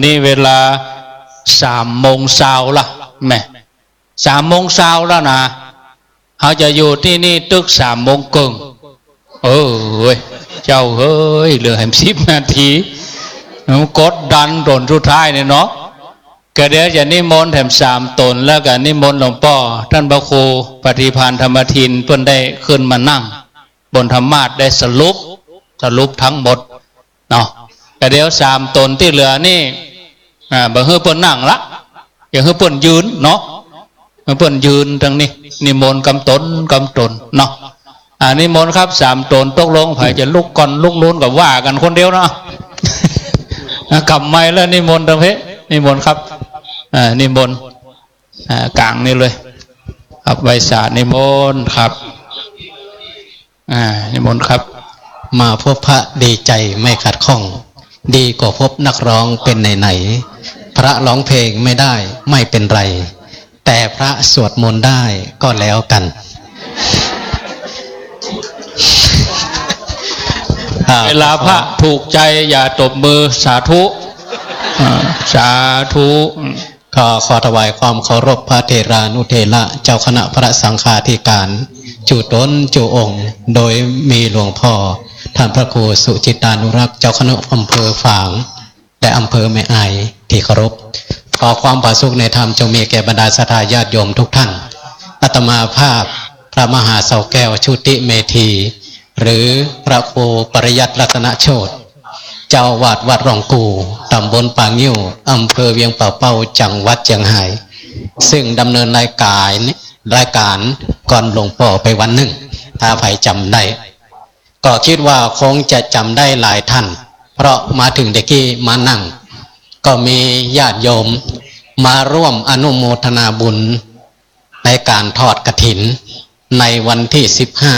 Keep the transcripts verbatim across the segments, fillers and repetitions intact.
นี่เวลาสามโมงซาวละ แหม สามโมงซาวแล้วนะ เฮาจะอยู่ตี้นี่ตึกสามโมงเกิ่ง เออ เฮ้ย เจ้าเฮ้ย เหลือแหมสิบนาที มันกดดันต๋นสุดท้ายเนี่ยเนาะ ก็เดี๋ยวจะนิมนต์แถมสามต๋น แล้วก็นิมนต์หลวงป้อ ต้านพระครูปฏิภาณธรรมทิน เปิ้นได้ขึ้นมานั่งบนธรรมาสน์ ได้สรุป สรุปทั้งหมดเนาะ ก็เดี๋ยวสามต๋นตี้เหลือนี่ อ่า บ่หื้อเปิ้นนั่งละ จะหื้อเปิ้นยืนเนาะ หื้อเปิ้นยืนตรงนี้ นิมนต์กำต๋น กำต๋นเนาะ อ่า นิมนต์ครับ สามต๋น ตกลงใผจะลุกก่อนลุกลูนก็ว่ากั๋นคนเดียวเนาะ อ่ะ กำไมค์แล้ว นิมนต์ตรงนี้ นิมนต์ครับ อ่า นิมนต์ อ่า ก๋างนี่เลย ครับ ไหว้สา นิมนต์ครับ อ่า นิมนต์ครับ มาพบพระดีใจไม่ขัดข้อง ดีกว่าพบนักร้องเป็นไหนๆ พระร้องเพลงไม่ได้ไม่เป็นไร แต่พระสวดมนต์ได้ก็แล้วกัน อ่า เวลาพระถูกใจอย่าตบมือ สาธุ อ่า สาธุ ขอ ขอถวายความเคารพพระเถรานุเถระ เจ้าคณะพระสังฆาธิการ จุ๊ต๋นจุ๊องค์ โดยมีหลวงพ่อ ต้านพระครูสุจิตตานุรักษ์ เจ้าคณะอำเภอฝาง และอำเภอแม่อาย ตี้เคารพ ขอความผาสุกในธรรมจงมีแก่บรรดาศรัทธาญาติโยมทุกท่าน อาตมาภาพ พระมหาเสาแก้ว ชุติเมธี หรือพระครูปริยัติรัตนโชติ เจ้าอาวาสวัดร่องกู่ ตำบลป่างิ้ว อำเภอเวียงป่าเป้า จังหวัดเจียงฮาย ซึ่งดำเนินรายก๋าน รายก๋านก่อนหลวงป้อไปวันนึ่ง ถ้าใผจ๋ำได้ ก็กึ๊ดว่าคงจะจ๋ำได้หลายต้าน เพราะมาเถิงตะกี้มานั่ง ก็มีญาติโยมมาร่วมอนุโมทนาบุญในก๋านทอดกฐิน ในวันตี้สิบห้า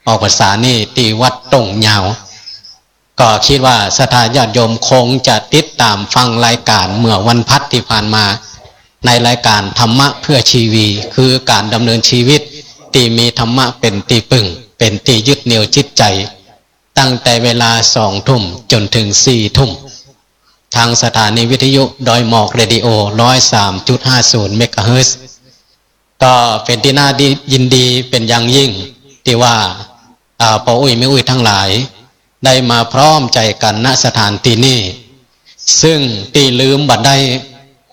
ออกพรรษานี้ ตี้วัดต้งยาว ก็กึ๊ดว่าศรัทธาญาติโยมคงจะติดต๋ามฟังรายก๋านเมื่อวันพัดตี้ผ่านมา ในรายก๋านธรรมะเพื่อชีวี คือก๋านดำเนินชีวิตตี้มีธรรมะเป๋นตี้ปึ้ง เป๋นตี้ยึดเหนี่ยวจิตใจ๋ ตั้งแต่เวลาสองทุ่มจ๋นเถิงสี่ทุ่ม ตางสถานีวิทยุดอยหมอกเรดิโอ ร้อยสามจุดห้าศูนย์เมกะเฮิรตซ์ ก็เป๋นตี้น่าดี ยินดีเป๋นอย่างยิ่ง ตี้ว่า อ่า ป้ออุ๊ยแม่อุ๊ยตังหลาย ได้มาพร้อมใจ๋กั๋น ณ สถานตี้นี้ ซึ่งตี้ลืมบ่ได้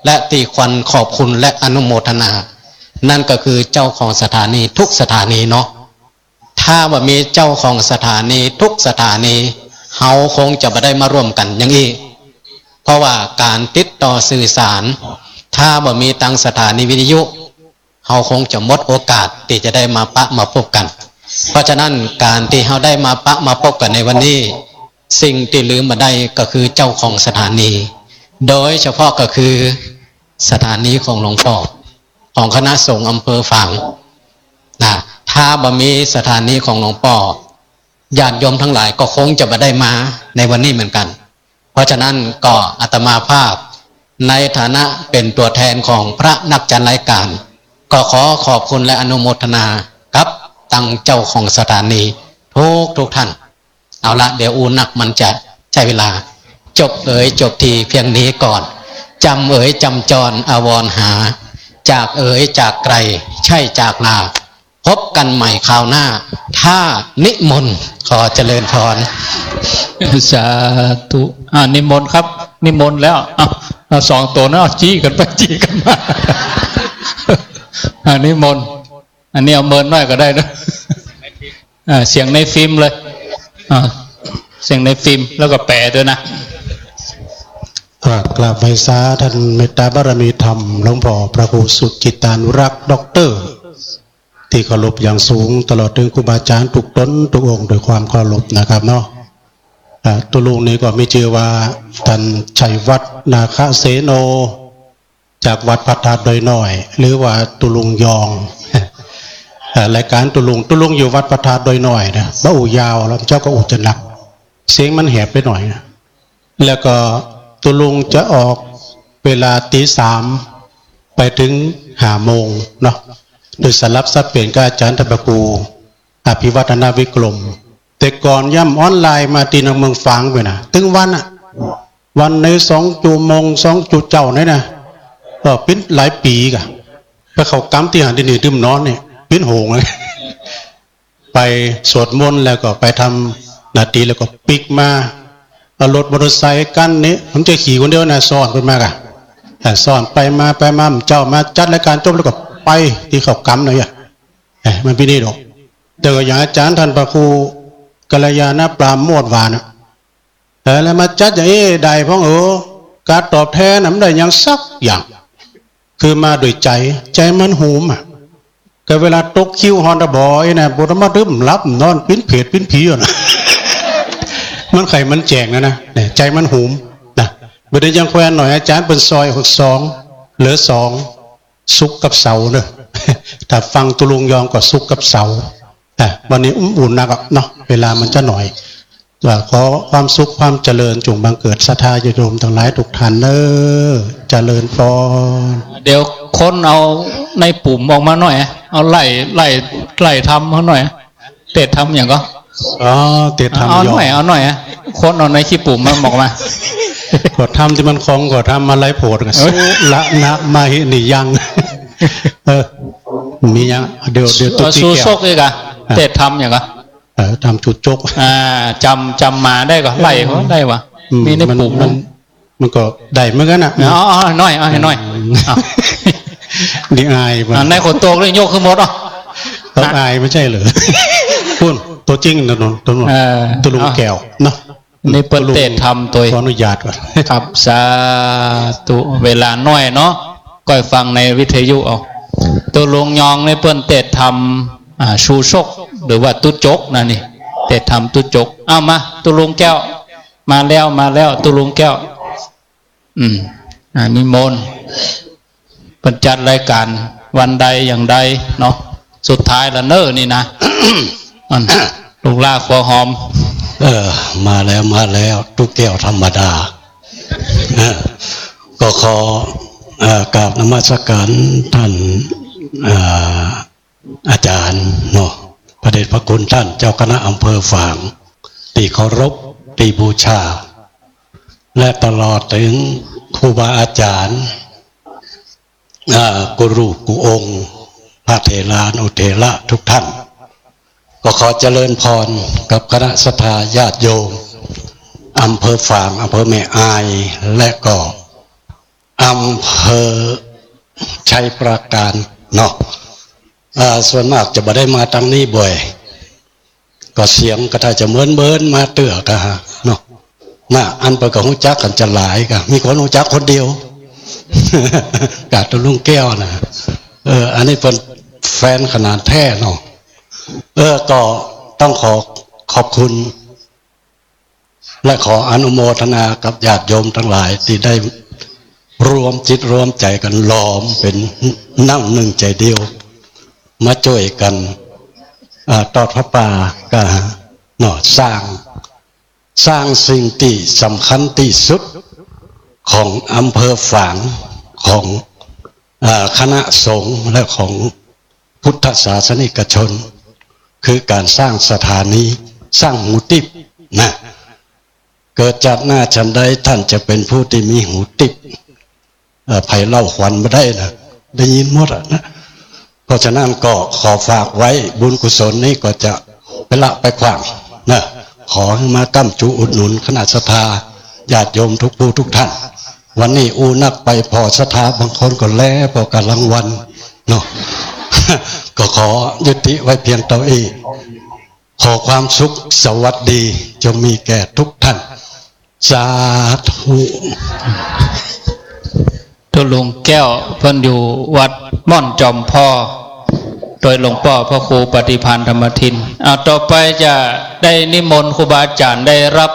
และตี้ควรขอบคุณและอนุโมทนา นั่นก็คือเจ้าของสถานีทุกสถานีเนาะ ถ้าบ่มีเจ้าของสถานีทุกสถานี เฮาคงจะบ่ได้มาร่วมกั๋นอย่างอี้ เพราะว่าก๋านติดต่อสื่อสาร ถ้าบ่มีตางสถานีวิทยุ เฮาคงจะหมดโอกาสตี้จะได้มาปะมาปบกั๋น เพราะฉะนั้นก๋านตี้เฮาได้มาปะมาปบกั๋นในวันนี้ สิ่งตี้ลืมบ่ได้ก็คือเจ้าของสถานี โดยเฉพาะก็คือสถานีของหลวงป้อ ของคณะสงฆ์อำเภอฝาง นะ ถ้าบ่มีสถานีของหลวงป้อ ญาติโยมตังหลายก็คงจะบ่ได้มาในวันนี้เหมือนกั๋น เพราะฉะนั้นก็อาตมาภาพในฐานะเป๋นตั๋วแทนของพระนักจัดรายก๋าน ก็ขอขอบคุณและอนุโมทนากับตางเจ้าของสถานีทุกทุกท่าน เอาละ เดี๋ยวอู้นักมันจะใจ๊เวลา จบเอ๋ยจบทีเพียงนี้ก่อน จำเอ๋ยจำจรอาวรณ์หา จากเอ๋ยจากไกลใช่จากลา พบกันใหม่คราวหน้า ถ้านิมนต์ ขอเจริญพร สาธุ อ่า นิมนต์ครับ นิมนต์แล้ว เอา เอาสองตั๋วนั้น เอาจี้กั๋นไปจี้กั๋นมา อ่า นิมนต์ อันนี้เอาเมินหน้อยก็ได้นะ อ่า เสียงในฟิล์มเลย อ่า เสียงในฟิล์ม แล้วก็แปลด้วยนะ อ่า กราบไหว้สาต้านเมตตาบารมีธรรม หลวงป้อพระครูสุจิตตานุรักษ์ ด็อกเตอร์ ตี้เคารพอย่างสูง ตลอดเถิงครูบาอาจ๋ารย์ทุกต๋นทุกองค์ด้วยความเคารพนะครับเนาะ อ่า ตุ๊ลุงนี่ก็มีจื้อว่า ต้านชัยวัฒน์ นาคเสโน จากวัดพระธาตุดอยน้อย หรือว่าตุ๊ลุงยอง อ่า รายก๋านตุ๊ลุง ตุ๊ลุงอยู่วัดพระธาตุดอยน้อยนะ บ่อู้ยาวแล้ว เจ้าก็อู้จะหนัก เสียงมันแหบไปหน่อยนะ แล้วก็ตุ๊ลุงจะออกเวลาตีสามไปเถิงห้าโมงเนาะ โดยสลับสับเปลี่ยนกับอาจ๋ารย์ต้านพระครูอภิวัฒนวิกรม แต่ก่อนย่ำออนไลน์มาตี้นอกเมืองฝางไปนะ ตึงวันอะ วันในสองจุโมง สองจุเจ้าเนี่ยนะ เออ ปิ้นหลายปี๋ก่ะ ไปเข้าก๊ำตี้หั้นตี้นี่ ดื่มนอนเนี่ย ปิ้นโหงเลย ไปสวดมนต์แล้วก็ไปทำนาฏรีแล้วก็ปิ๊กมา เอารถมอเตอร์ไซค์กั้นนี่ ผมจะขี่คนเดียวนะ ซ้อนเปิ้นมาก่ะ อ่ะ ซ้อนไปมา ไปมา เจ้ามาจัดรายการจบแล้วก็ไปตี้เข้าก๊ำนะ เอ๊ะ มันปิ้นนี่ดอก แต่ก็อย่างอาจ๋ารย์ต้านพระครูกัลยาณปราโมทย์ว่านะ เออ แล้วมาจัดอย่างอี้ได้พ่อง เออ ก๋านตอบแตนน่ะมันได้หยังสักอย่าง คือมาด้วยใจ๋ ใจ๋มันหุมอ่ะ ก็เวลาตกคิวฮอนตะบออี้นะ บ่ต้องมาดื่มหลับนอน ปิ้นเผดปิ้นผีอยู่นะ มันไขมันแจ๋งนะนะ เนี่ย ใจ๋มันหุมนะ บ่ได้ยังแควนหน่อย อาจ๋ารย์เปิ้นซอยหกสอง เหลือสอง ศุกร์กับเสาร์เนอะ ถ้าฟังตุ๊ลุงยองก็ศุกร์กับเสาร์ อ่ะ วันนี้อุ่นๆ นักอะเนาะ เวลามันจะหน่อย ก็ขอความสุขความเจริญจงบังเกิดศรัทธาญาติโยมตังหลายทุกท่านเนอะ เจริญพร เดี๋ยวคนเอาในปุ่มออกมาหน่อย เอาไล่ ไล่ ไล่ธรรมเขาหน่อย เตสน์ธรรมอย่างก็ อ๋อ เตสน์ธรรม เอาหน่อย ยอม เอาหน่อยอะ คนเอาในขี้ปุ่มมาบอกมา ก็ธรรมตี้มันของก็ธรรมมาไล่โผดกัน เอ้ย สุระนะมหินิยัง เออ มียัง เดี๋ยว เดี๋ยวตุ๊กตี้แก้ว เออ ชูชกอีกอะ อ่ะ เตสน์ธรรมอย่างก็ เออ ธรรมชูชก อ่า จ๋ำ จ๋ำมาได้ก็ไล่เขาได้วะ อืม มีในปุ่ม มัน มัน มันก็ได้เหมือนกั๋นนะ อ๋อ อ๋อ หน่อย เอาให้หน่อย อืม เอา นี่อายมัน อ่า ในขนโตกเลยยกขึ้นหมดอ่ะ เขาอายไม่ใช่เหรอ ปุ้น ตั๋วจริงนะนนท์ ตั๋วนู้น เออ ตุ๊ลุงแก้วเนาะ นี่เปิ้นเตสน์ธรรมตวย ขออนุญาตก่อน ครับ สาธุ เวลาน้อยเนาะ ก็ฟังในวิทยุเอา ตุ๊ลุงยองนี่เปิ้นเตสน์ธรรม อ่า ชูชก หรือว่าตุ๊จกนะนี่ เตสน์ธรรมตุ๊จก เอามา ตุ๊ลุงแก้ว มาแล้ว มาแล้ว ตุ๊ลุงแก้ว อืม อ่า นิมนต์ เปิ้นจัดรายการวันใดอย่างใดเนาะ สุดท้ายละเน้อนี่นะ อัน ลูกหล้าขัวหอม เออ มาแล้ว มาแล้ว ตุ๊แก้วธรรมดา เออ ก็ขอ เอ่อ กราบนมัสการท่าน เอ่อ อาจารย์เนาะ พระเดชพระคุณท่านเจ้าคณะอำเภอฝาง ตี้เคารพ ตี้บูชา และตลอดถึงครูบาอาจารย์ อ่า กู้รูปกู้องค์ พระเถรานุเถระทุกท่าน ก็ขอเจริญพรกับคณะศรัทธาญาติโยม อำเภอฝาง อำเภอแม่อาย และก็ อำเภอชัยปราการเนาะ อ่า ส่วนมากจะบ่ได้มาตังนี้บ่อย ก็เสียงก็ถ้าจะเมินๆ มาเตื้อก่ะฮะเนาะ น่ะ อันเปิ้นก็ฮู้จักกั๋นจะหลายก่ะ มีคนฮู้จักคนเดียว ก่ะตุ๊ลุงแก้วนะ เออ อันนี้เปิ้นแฟนขนาดแท้เนาะ เออ ก็ต้องขอขอบคุณ และขออนุโมทนากับญาติโยมตังหลายตี้ได้รวมจิตรวมใจ๋กั๋นหลอมเป๋นน้ำนึ่งใจ๋เดียว มาจ้วยกั๋น อ่า ตอดผ้าป่าก่ะเนาะ สร้าง สร้างสิ่งตี้สำคัญตี้สุดของอำเภอฝาง ของ อ่า คณะสงฆ์และของ พุทธศาสนิกชน คือก๋านสร้างสถานี สร้างหูติ๊บนะ เกิดจาติหน้าฉันใดท่านจะเป๋นผู้ตี้มีหูติ๊บ เอ่อ ใผเล่าขวัญบ่ได้นะ ได้ยินหมดอะนะ เพราะฉะนั้นก็ขอฝากไว้ บุญกุศลนี้ก็จะไปละไปขว้างนะ ขอหื้อมาก้ำจูอุดหนุนคณะศรัทธาญาติโยมทุกผู้ทุกท่าน วันนี้อู้นักไปผ่อศรัทธาบางคนก็แลผ่อก๋ำลังวันเนาะ ก็ขอยุติไว้เพียงเต้าอี้ ขอความสุขสวัสดีจงมีแก่ทุกท่าน สาธุ ตุ๊ลุงแก้วเปิ้นอยู่วัดม่อนจอมผ่อ โตยหลวงป้อพระครูปฏิภาณธรรมทิน อ่า ต่อไปจะได้นิมนต์ครูบาอาจ๋ารย์ได้ฮับ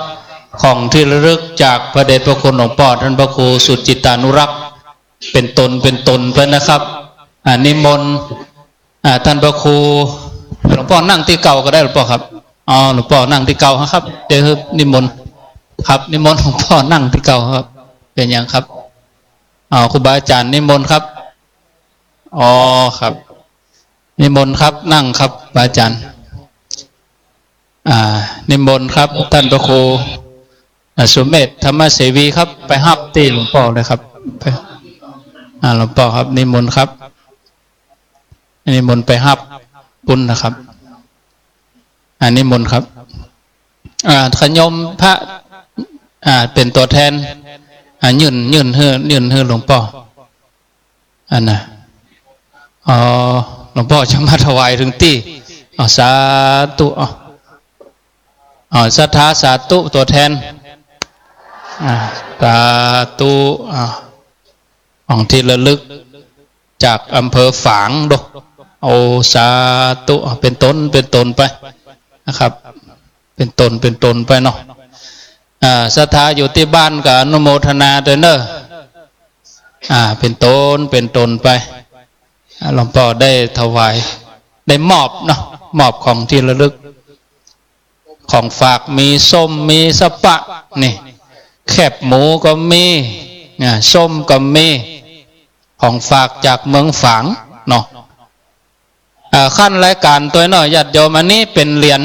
ของตี้ระลึกจากพระเดชพระคุณหลวงป้อต้านพระครูสุจิตตานุรักษ์ เป๋นต๋นเป๋นต๋นไปนะครับ อ่า นิมนต์ อ่า ต้านพระครู หลวงป้อนั่งตี้เก่าก็ได้หลวงป้อครับ อ๋อ หลวงป้อนั่งตี้เก่าครับ เดี๋ยวนิมนต์ ครับ นิมนต์หลวงป้อนั่งตี้เก่าครับ เป๋นหยังครับ อ๋อ ครูบาอาจ๋ารย์นิมนต์ครับ อ๋อ ครับ นิมนต์ครับ นั่งครับ ครูบาอาจ๋ารย์ อ่า นิมนต์ครับ ต้านพระครู อ่า สุเมธ ธรรมเสวีครับ ไปฮับตี้หลวงป้อเลยครับ ไป อ่า หลวงป้อครับ นิมนต์ครับ นิมนต์ไปฮับปุ้นนะครับ อ่า นิมนต์ครับ อ่า ขะโยมพระ อ่า เป๋นตั๋วแทน อ่า ยื่น ยื่นหื้อ ยื่นหื้อหลวงป้อ อันน่ะ อ๋อ หลวงป้อจะมาถวายเถิงตี้ อ๋อ สาธุ อ๋อ อ๋อ ศรัทธาสาธุ ตั๋วแทน อ่า สาธุ อ่า ของตี้ระลึก จากอำเภอฝางโด โอ้ สาธุ อ่า เป๋นต๋น เป๋นต๋นไปนะครับ เป๋นต๋น เป๋นต๋นไปเนาะ อ่า ศรัทธาอยู่ตี้บ้านก็อนุโมทนาตวยเน่อ อ่า เป๋นต๋น เป๋นต๋นไป อ่า หลวงป้อได้ถวาย ได้มอบเนาะ มอบของตี้ระลึก ของฝากมีส้ม มีสะเปาะ นี่ แคบหมูก็มี อ่า ส้มก็มี ของฝากจากเมืองฝางเนาะ อ่า ขั้นรายก๋านตวยเนาะ ญาติโยม อันนี้เป๋นเหรียญ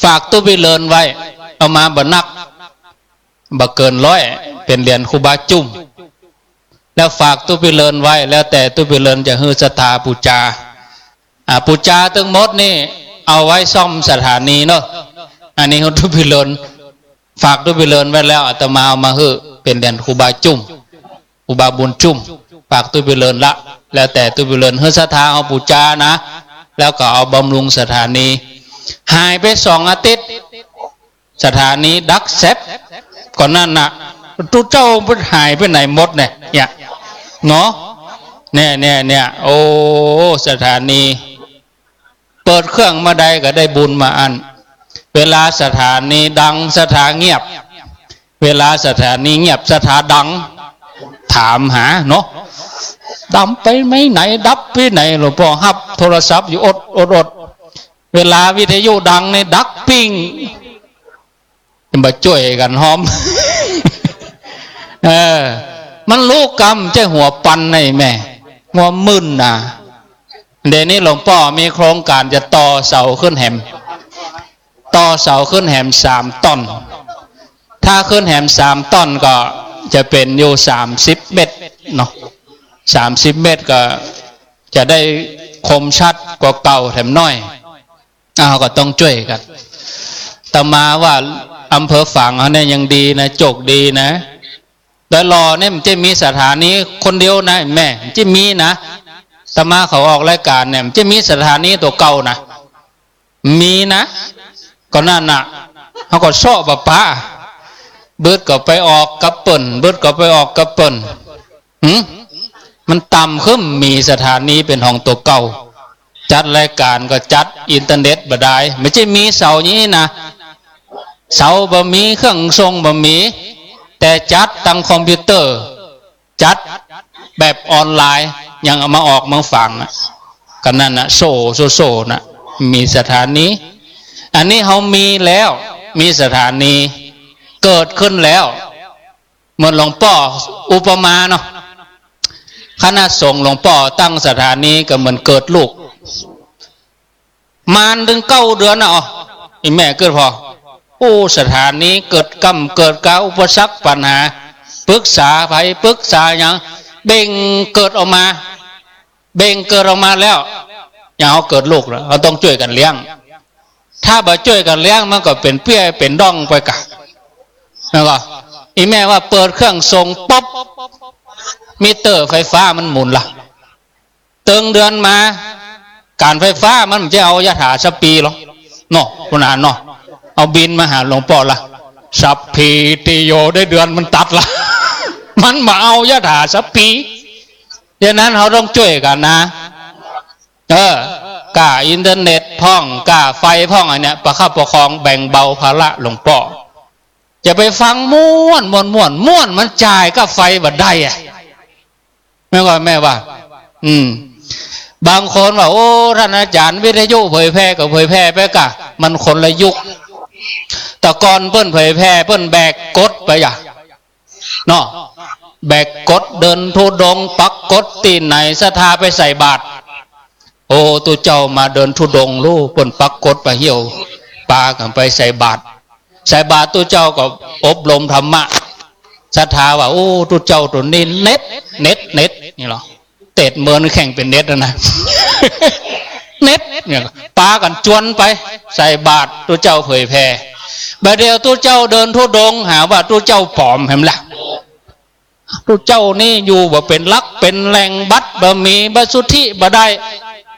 ฝากตุ๊ปี้เลินไว้ เอามาบ่นัก บ่เกินร้อย เป๋นเหรียญครูบาจุ่ม แล้วฝากตุ๊ปี้เลินไว้ แล้วแต่ตุ๊ปี้เลินจะหื้อศรัทธาปู๋จา อ่า ปู๋จาตึงหมดนี่ เอาไว้ซ่อมสถานีเนาะ อันนี้หื้อตุ๊ปี้เลิน ฝากตุ๊ปี้เลินไว้แล้ว อาตมาเอามาหื้อ เป๋นเหรียญครูบาจุ่ม ครูบาบุญจุ่ม ฝากตุ๊ปี้เลินละ แล้วแต่ตุ๊ปี้เลิน หื้อศรัทธาเอาปู๋จานะ แล้วก็เอาบำรุงสถานี หายไปสองอาทิตย์ สถานีดับแซบ ก่อนนั้นน่ะ ตุ๊เจ้ามันหายไปไหนหมดเนี่ย เนี่ย เนาะ เนี่ย เนี่ย เนี่ย โอ้ สถานี เปิดเครื่องมาใดก็ได้บุญมาอั้น เวลาสถานีดัง ศรัทธาเงียบ เวลาสถานีเงียบ ศรัทธาดัง ถามหาเนาะ ดับไปไหน ดับไปไหน หลวงป้อฮับโทรศัพท์อยู่อด อด อด เวลาวิทยุดังนี่ดับปิ้ง จะมาจ้วยกั๋นฮ้อม เออ มันฮู้กำ ใจ้หัวปันนะแม่ หัวมึนนะ เดี๋ยวนี้หลวงป้อมีโครงก๋านจะต่อเสาขึ้นแหม ต่อเสาขึ้นแหมสามต้น ถ้าขึ้นแหมสามต้นก็จะเป๋นอยู่สามสิบเมตรเนาะ สามสิบเมตรก็จะได้คมชัดกว่าเก่าแถมน้อย อ้าว ก็ต้องจ้วยกั๋น อาตมาว่าอำเภอฝางเฮาเนี่ยยังดีนะ โจคดีนะ โดยหล่อเนี่ยมันจะมีสถานีคนเดียวนะแม่ มันจะมีนะ อาตมาเขาออกรายก๋านเนี่ย มันจะมีสถานีตั๋วเก่านะ มีนะ ก็นั่นน่ะ เฮาก็เซาะบ่ปะ บึดก็ไปออกกับเปิ้น บึดก็ไปออกกับเปิ้น หึ มันต่ำขึ้น มีสถานีเป๋นของตั๋วเก่า จัดรายก๋านก็จัดอินเทอร์เน็ตบ่ได้ ไม่ใช่มีเสาอย่างนี้นะ เสาบ่มี เครื่องส่งบ่มี แต่จัดตางคอมพิวเตอร์ จัดแบบออนไลน์ ยังเอามาออกเมืองฝางนะ ก็นั่นนะ โซ่ โซ่ โซ่นะ มีสถานี อันนี้เฮามีแล้ว มีสถานีเกิดขึ้นแล้ว เหมือนหลวงป้ออุปมาเนาะ คณะสงฆ์หลวงป้อตั้งสถานีก็เหมือนเกิดลูก มานถึงเก้าเดือนน่ะ อ๋อ อีแม่เกิดผ่อ โอ้ สถานีเกิดกำเกิดกา อุปสรรคปัญหา ปรึกษาใผ ปรึกษาหยัง เบ่งเกิดออกมา เบ่งเกิดออกมาแล้ว อย่างเฮาเกิดลูกแล้ว เฮาต้องจ้วยกั๋นเลี้ยง ถ้าบ่จ้วยกั๋นเลี้ยง มันก็เป๋นเปี้ยเป๋นด้องไปก่ะ แล้วก็ อีแม่ว่าเปิดเครื่องส่งปุ๊บ มิเตอร์ไฟฟ้ามันหมุนละ ตึงเดือนมา ก๋านไฟฟ้ามันบ่ใจ้เอายถาสัพพีหรอกเนาะ คุณอาเนาะ เอาบินมาหาหลวงป้อละ สัพพีติโย ได้เดือนมันตัดละ มันบ่เอายถาสัพพี ฉะนั้นเฮาต้องจ้วยกั๋นนะ เออ ก้าอินเทอร์เน็ตพ่อง ก้าไฟพ่อง อันเนี้ย ประคับประคอง แบ่งเบาภาระหลวงป้อ อย่าไปฟังม่วน ม่วน ม่วน ม่วน มันจ่ายก้าไฟบ่ได้อะ แม่ว่า แม่ว่า อืม บางคนว่า โอ้ ท่านอาจารย์ วิทยุเผยแพร่ก็เผยแพร่ไปก่ะ มันคนละยุค แต่ก่อนเปิ้นเผยแพร่ เปิ้นแบกกรดไปอะ เนาะ แบกกรดเดินธุดงค์ ปักกรดตี้ไหน ศรัทธาไปใส่บาตร โอ้ ตุ๊เจ้ามาเดินธุดงค์ลูก เปิ้นปักกรดไปเหี่ยว ปากั๋นไปใส่บาตร ใส่บาตรตุ๊เจ้าก็อบรมธรรมะ ศรัทธาว่า โอ้ ตุ๊เจ้าตั๋วนี้เน็ต เน็ต เน็ต นี่เหรอ เตดเมินแข่งเป๋นเน็ตนะนะ เน็ต เนี่ย ปากั๋นจวนไป ใส่บาตรตุ๊เจ้าเผยแผ่ บ่าเดี่ยวตุ๊เจ้าเดินธุดงค์ หาว่าตุ๊เจ้าป๋อมแหมล่ะ ตุ๊เจ้านี่อยู่บ่เป๋นหลักเป๋นแหล่ง บัตรบ่มี บัตรสุทธิบ่ได้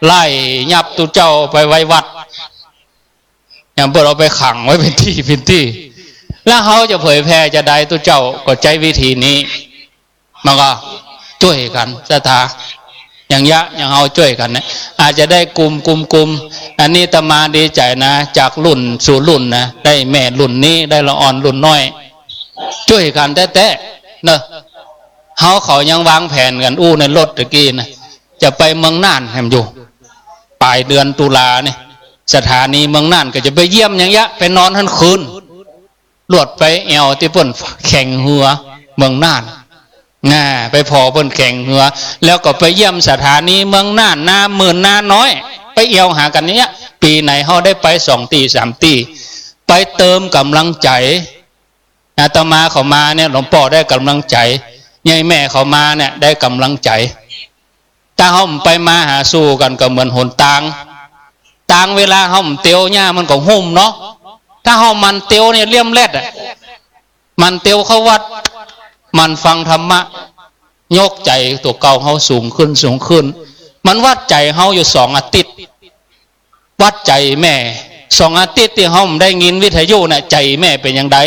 ไล่ยับตุ๊เจ้าไปไว้วัด อย่างเปิ้นเอาไปขังไว้เป๋นตี้เป๋นตี้ แล้วเฮาจะเผยแผ่จาใด ตุ๊เจ้าก็ใจ๊วิธีนี้ มันก็จ้วยกั๋นศรัทธา อย่างเยียะ อย่างเฮาจ้วยกั๋นเนี่ย อาจจะได้กุม กุม กุม อันนี้อาตมาดีใจ๋นะ จากรุ่นสู่รุ่นนะ ได้แม่รุ่นนี้ ได้ละอ่อนรุ่นน้อย จ้วยกั๋นแต๊ๆ เนาะ เฮาเขายังวางแผนกั๋นอู้ในรถตะกี้นะ จะไปเมืองน่านแหมอยู่ ป๋ายเดือนตุลาเนี่ย สถานีเมืองน่านก็จะไปเยี่ยมอย่างเยียะ ไปนอนหั้นคืน ลวดไปแอ่วตี้เปิ้นแข่งเฮือเมืองน่าน น่ะ ไปผ่อเปิ้นแข่งเฮือ แล้วก็ไปเยี่ยมสถานีเมืองน่าน นาหมื่น นาน้อย ไปแอ่วหากั๋นอย่างเยียะ ปี๋ไหนเฮาได้ไปสองตี้สามตี้ ไปเติมก๋ำลังใจ๋ อาตมาเขามาเนี่ย หลวงป้อได้ก๋ำลังใจ๋ ใหญ่แม่เขามาเนี่ย ได้ก๋ำลังใจ๋ ถ้าเฮาบ่ไปมาหาสู่กั๋นก็เหมือนหนตาง ตางเวลาเฮาบ่เตียวเนี่ยมันก็หุ้มเนาะ ถ้าเฮาหมั่นเตียวเนี่ยเลี่ยมแลดอะ หมั่นเตียวเข้าวัด หมั่นฟังธรรมะ ยกใจ๋ตั๋วเก่าเฮาสูงขึ้น สูงขึ้น มันวัดใจ๋เฮาอยู่สองอาทิตย์ วัดใจ๋แม่ สองอาทิตย์ตี้เฮาบ่ได้ยินวิทยุน่ะ ใจ๋แม่เป๋นอย่างใด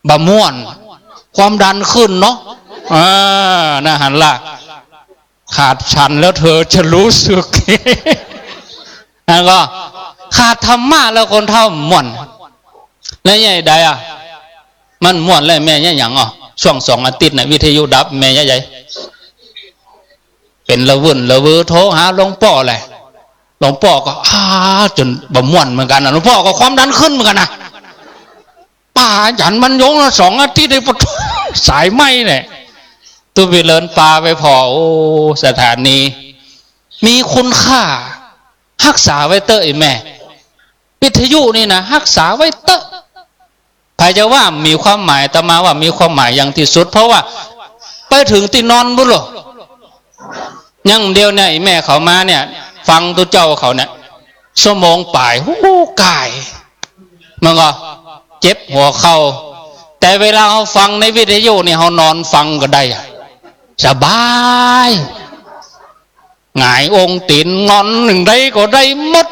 บ่ม่วน ความดันขึ้นเนาะ อ่า น่ะหันล่ะ ขาดฉันแล้วเธอจะรู้สึก อันก็ ขาดธรรมะแล้วคนเฒ่าบ่ม่วน แล้วใหญ่ใดอะ มันม่วนแล้วแม่ใหญ่หยังอ่ะ ช่วงสองอาทิตย์น่ะ วิทยุดับ แม่ใหญ่ใหญ่ เป๋นละวุ่นละวือ โทรหาหลวงป้อแหละ หลวงป้อก็ อ้า จ๋นบ่ม่วนเหมือนกั๋นนะ หลวงป้อก็ความดันขึ้นเหมือนกั๋นนะ ป๋าอาจ๋ารย์บรรยงละสองอาทิตย์เลย ปะโถ สายไหม้เนี่ย ตุ๊ไปเลินปาไปผ่อ โอ้ สถานี มีคุณค่า ฮักษาไว้เต๊อะไอ้แม่ วิทยุนี่นะ ฮักษาไว้เต๊อะ ใผจะว่ามีความหมาย อาตมาว่ามีความหมายอย่างตี้สุด เพราะว่าไปเถิงตี้นอนปู้นโล อย่างเดียวเนี่ย ไอ้แม่เขามาเนี่ย ฟังตุ๊เจ้าเขาเนี่ย ชั่วโมงป๋าย ฮู้ ก่าย มันก็เจ็บหัวเข่า แต่เวลาเฮาฟังในวิทยุนี่ เฮานอนฟังก็ได้อะ สบาย หงายองค์ตี๋นงอนหนึ่งได้ก็ได้หมด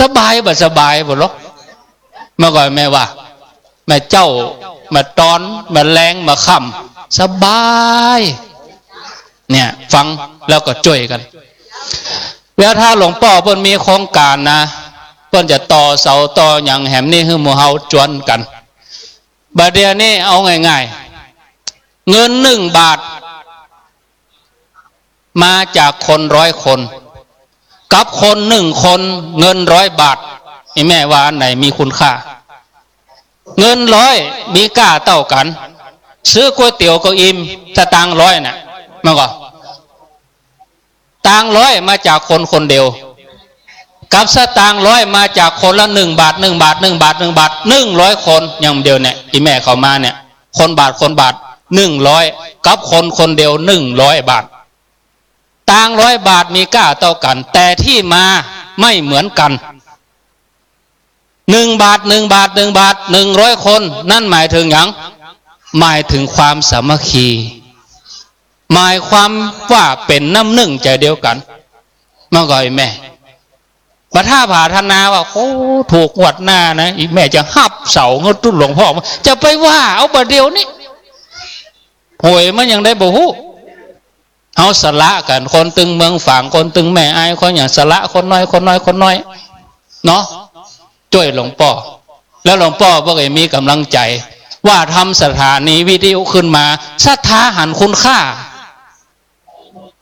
สบายบ่สบายบ่ลอ เมื่อก่อนแม่ว่า แม่เจ๊า แม่ต๋อน แม่แลง แม่ค่ำ สบาย เนี่ย ฟังแล้วก็จ้วยกั๋น แล้วถ้าหลวงป้อเปิ้นมีโครงก๋านนะ เปิ้นจะต่อเสาต่อหยังแหมนี่ หื้อหมู่เฮาจวนกั๋น บ่าเดี่ยวนี้เอาง่ายๆ เงินหนึ่งบาท มาจากคนร้อยคน กับคนหนึ่งคน เงินร้อยบาท ไอ้แม่ว่าอันไหนมีคุณค่า เงินร้อยมีก้าเต้ากั๋น ซื้อก๋วยเตี๋ยวก็อิ่ม สตางค์ร้อยน่ะ มันก็ ตางค์ร้อยมาจากคนคนเดียว กับสตางค์ร้อยมาจากคนละหนึ่งบาท หนึ่งบาท หนึ่งบาท หนึ่งบาท หนึ่งร้อยคน อย่างเดียวเนี่ย อีแม่เขามาเนี่ย คนบาท คนบาท หนึ่งร้อย กับคนคนเดียว หนึ่งร้อยบาท ตางค์ร้อยบาทมีก้าเต้ากั๋น แต่ตี้มาไม่เหมือนกั๋น หนึ่งบาท หนึ่งบาท หนึ่งบาท หนึ่งร้อยคน นั่นหมายเถิงหยัง หมายเถิงความสามัคคี หมายความว่าเป๋นน้ำนึ่งใจ๋เดียวกั๋น มันก็ไอ้แม่ บ่ถ้าผาถนาว่า โอ้ ถูกงวดหน้านะ อีแม่จะฮับเสาเงินตุ๊หลวงป้อ จะไปว่าเอาบ่าเดี่ยวนี้ หวยมันยังได้บ่ฮู้ เฮาสละกั๋น คนตึงเมืองฝาง คนตึงแม่อาย คนหยัง สละคนน้อย คนน้อย คนน้อย เนาะ จ้วยหลวงป้อ แล้วหลวงป้อเปิ้นก็มีก๋ำลังใจ๋ ว่าทำสถานีวิทยุขึ้นมา ศรัทธาหันคุณค่า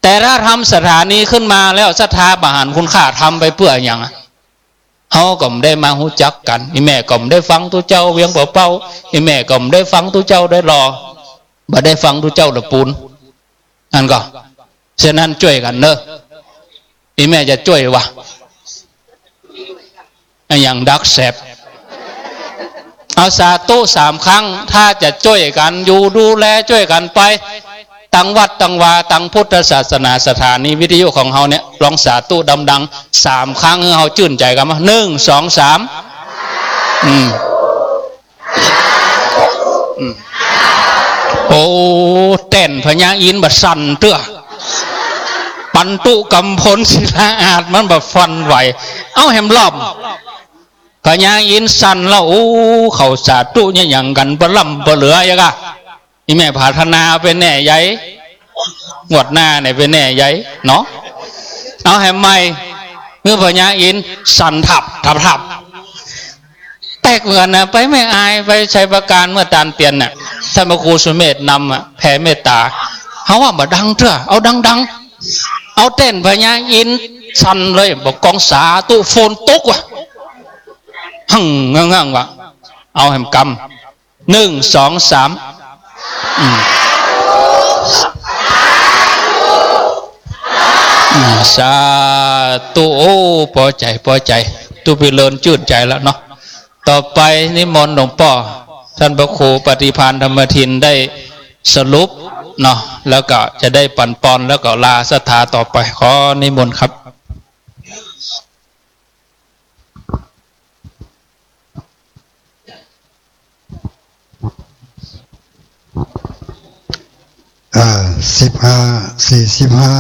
แต่ถ้าทำสถานีขึ้นมาแล้วศรัทธาบ่หันคุณค่า ทำไปเปื้อหยังอะ เฮาก็บ่ได้มาฮู้จักกั๋น อีแม่ก็บ่ได้ฟังตุ๊เจ้าเวียงป่าเป้า อีแม่ก็บ่ได้ฟังตุ๊เจ้าได้หล่อ บ่ได้ฟังตุ๊เจ้าละปูน อันก็ ฉะนั้นจ้วยกั๋นเนาะ อีแม่จะจ้วยวะ อะหยังดักแสบ เอาสาธุสามครั้ง ถ้าจะจ้วยกั๋นอยู่ดูแลจ้วยกั๋นไป ตังวัดตังวา ตังพุทธศาสนาสถานีวิทยุของเฮาเนี่ย ลองสาธุดังๆ สามครั้งหื้อเฮาจื้นใจ๋กั๋นมา หนึ่ง สอง สาม อืม อืม โอ้ แต้นพญาอินทร์บ่สั่นเตื้อ ปันตุกำพลศิลาอาสน์มันบ่สั่นไหว เอ้า แหมรอบ พญาอินทร์สั่นแล้ว โอ้ เขาสาธุเนี่ยหยังกั๋นปะล่ำปะเหลือยังกะ อีแม่ผาธนาไปแหน่ใหญ่ งวดหน้าเนี่ยไปแหน่ใหญ่เนาะ เอาแหมใหม่ หื้อพญาอินทร์สั่นทับทับทับ แปลกเหมือนกั๋นนะ ไปแม่อาย ไปชัยปราการเมื่อตานเตียนน่ะ ต้านพระครูสุเมธนำอะ แผ่เมตต๋า เฮาว่าบ่ดังเตื้อ เอาดังๆ เอาแต้นพญาอินทร์สั่นเลย บ่ากองสาธุ ฝนตกว่ะ หั่ง หั่ง หั่ง ว่ะ เอาแหมกำ หนึ่ง สอง สาม อืม อืม สาธุ โอ้ ปอใจ๋ ปอใจ๋ ตุ๊ไปเลินจื้นใจ๋แล้วเนาะ ต่อไปนิมนต์หลวงป้อ ต้านพระครูปฏิภาณธรรมทินได้สรุปเนาะ แล้วก็จะได้ปั๋นปอน แล้วก็ลาศรัทธาต่อไป ขอนิมนต์ครับ อ่า สิบห้า สี่สิบห้า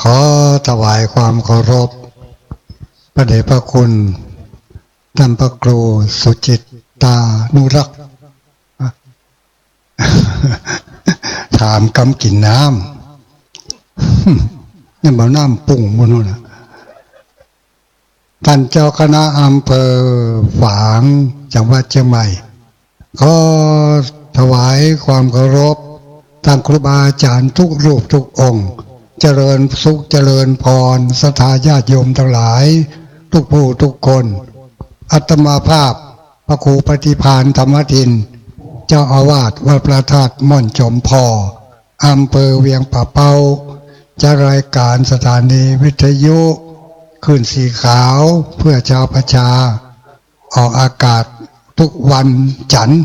ขอถวายความเคารพ พระเดชพระคุณ ต้านพระครูสุจิตตานุรักษ์ ถามกำกิ๋นน้ำ นี่บ่น้ำปุ้งบนนู้นน่ะ ต้านเจ้าคณะอำเภอฝาง จังหวัดเจียงใหม่ ขอถวายความเคารพ ต้านครูบาอาจ๋ารย์ทุกรูปทุกองค์ เจริญสุขเจริญพร ศรัทธาญาติโยมตังหลาย ทุกผู้ทุกคน อาตมาภาพ พระครูปฏิภาณธรรมทิน เจ้าอาวาสวัดพระธาตุม่อนจอมผ่อ อำเภอเวียงป่าเป้า จัดรายก๋านสถานีวิทยุคลื่นสีขาวเพื่อชาวประชา ออกอากาศทุกวันจั๋นทร์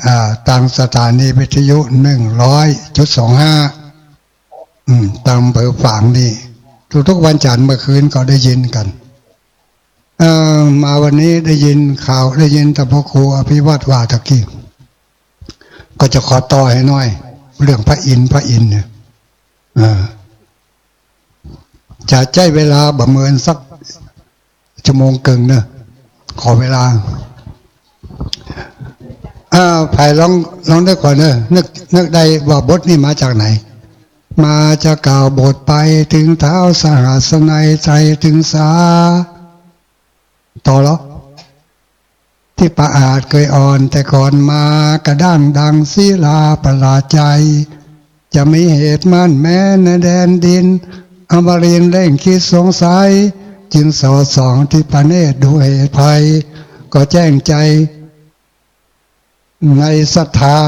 อ่า ตางสถานีวิทยุ หนึ่งร้อยจุดสองห้า อืม ตางอำเภอฝางนี่ ทุกๆ วันจั๋นทร์เมื่อคืนก็ได้ยินกั๋น เอ่อ มาวันนี้ได้ยินข่าว ได้ยินต้านพระครูอภิวัตรว่าตะกี้ ก็จะขอต่อหื้อหน่อย เรื่องพระอินทร์ พระอินทร์เนี่ย เออ จะใจ๊เวลาบ่เมินสักชั่วโมงเกิ่งเนอะ ขอเวลา อ่า ใผลอง ลองนึกก่อนเนอะ นึก นึกได้ว่าบทนี้มาจากไหน มาจะกล่าวบทไปถึงท้าวสหัสนัย ไตรตึงสา ต่อเหรอ ทิพอาสน์เกยอ่อนแต่ก่อนมา กระด้างดังศิลาประหลาดใจ จะมีเหตุมั่นแม้ในแดนดิน อมรินทร์เร่งคิดสงสัย จึงสอดส่องทิพเนตรดูเหตุภัย ก็แจ้งใจ ในศรัทธา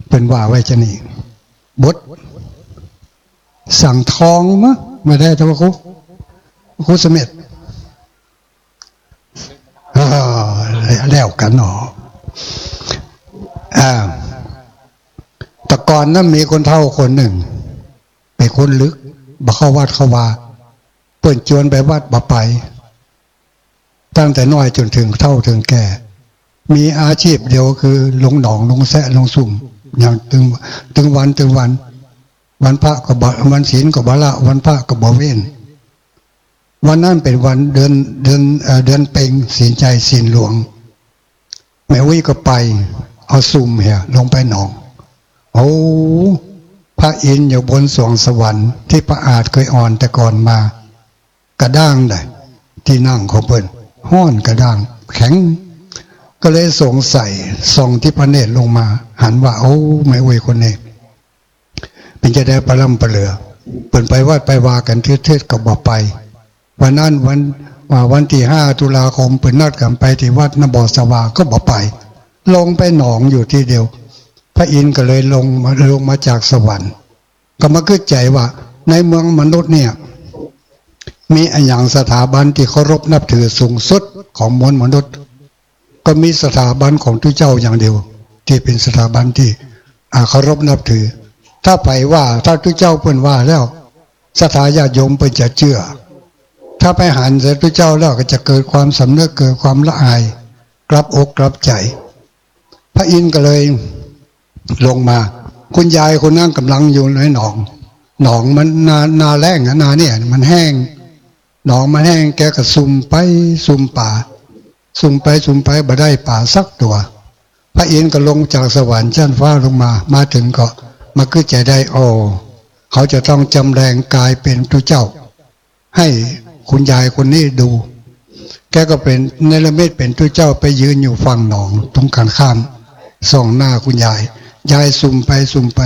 เปิ้นว่าไว้จะนี่ บท สังทองมะ บ่ได้ ต้านพระครู ครูเสม็ด อ่า แล้วกั๋นเนาะ อ่า แต่ก่อนนั้นมีคนเฒ่าคนนึ่ง เป๋นคนลึก บ่เข้าวัดเข้าวา เปิ้นจวนไปวัดบ่ไป ตั้งแต่น้อยจ๋นเถิงเฒ่าเถิงแก่ มีอาชีพเดียวคือลงหนอง ลงแซะ ลงซุ่ม อย่างตึง ตึงวัน ตึงวัน วันพระก็บ่ วันศีลก็บ่ละ วันพระก็บ่เว้น วันนั้นเป๋นวันเดือน เดือน เอ่อ เดือนเพ็ญ ศีลใหญ่ ศีลหลวง แม่อุ๊ยก็ไป เอาซุ่มเหีย ลงไปหนอง โอ้ พระอินทร์อยู่บนสวงสวรรค์ ทิพอาสน์เกยอ่อนแต่ก่อนมา กระด้างได้ ตี้นั่งของเปิ้น ฮ้อนกระด้าง แข็ง ก็เลยสงสัย ส่องทิพเนตรลงมา หันว่า โอ้ แม่อุ๊ยคนนี้ เป๋นจะใดปะล่ำปะเหลือ เปิ้นไปวัดไปวากั๋นเทือดๆ ก็บ่ไป วันนั้นวัน อ่า วันตี้ห้าตุลาคม เปิ้นนัดกั๋นไปตี้วัดนะ บ่สว่างก็บ่ไป ลงไปหนองอยู่ตี้เดียว พระอินทร์ก็เลยลงมา ลงมาจากสวรรค์ ก็มาคิดใจ๋ว่า ในเมืองมนุษย์เนี่ย มีอะหยังสถาบันตี้เคารพนับถือสูงสุดของมวลมนุษย์ ก็มีสถาบันของตุ๊เจ้าอย่างเดียว ตี้เป๋นสถาบันตี้ อ่า เคารพนับถือ ถ้าใผว่า ถ้าตุ๊เจ้าเปิ้นว่าแล้ว ศรัทธาญาติโยมเปิ้นจะเจื้อ ถ้าไปหันใส่ตุ๊เจ้าแล้วก็จะเกิดความสำนึก เกิดความละอาย กลับอกกลับใจ๋ พระอินทร์ก็เลยลงมา คุณยายคนนั้นก่ำลังอยู่ในหนอง หนองมันนา นาแล้งอะ นาเนี่ยมันแห้ง หนองมันแห้ง แกก็ซุ่มไปซุ่มป๋า ซุ่มไปซุ่มไปบ่ได้ป๋าสักตั๋ว พระอินทร์ก็ลงจากสวรรค์ชั้นฟ้าลงมา มาเถิงก็มาคึดใจ๋ได้ อ้อ เขาจะต้องจำแปลงกายเป๋นตุ๊เจ้า หื้อคุณยายคนนี้ดู แกก็เป๋น เนรมิตเป๋นตุ๊เจ้าไปยืนอยู่ฝั่งหนองตรงกันข้าม ส่องหน้าคุณยาย ยายซุ่มไปซุ่มไป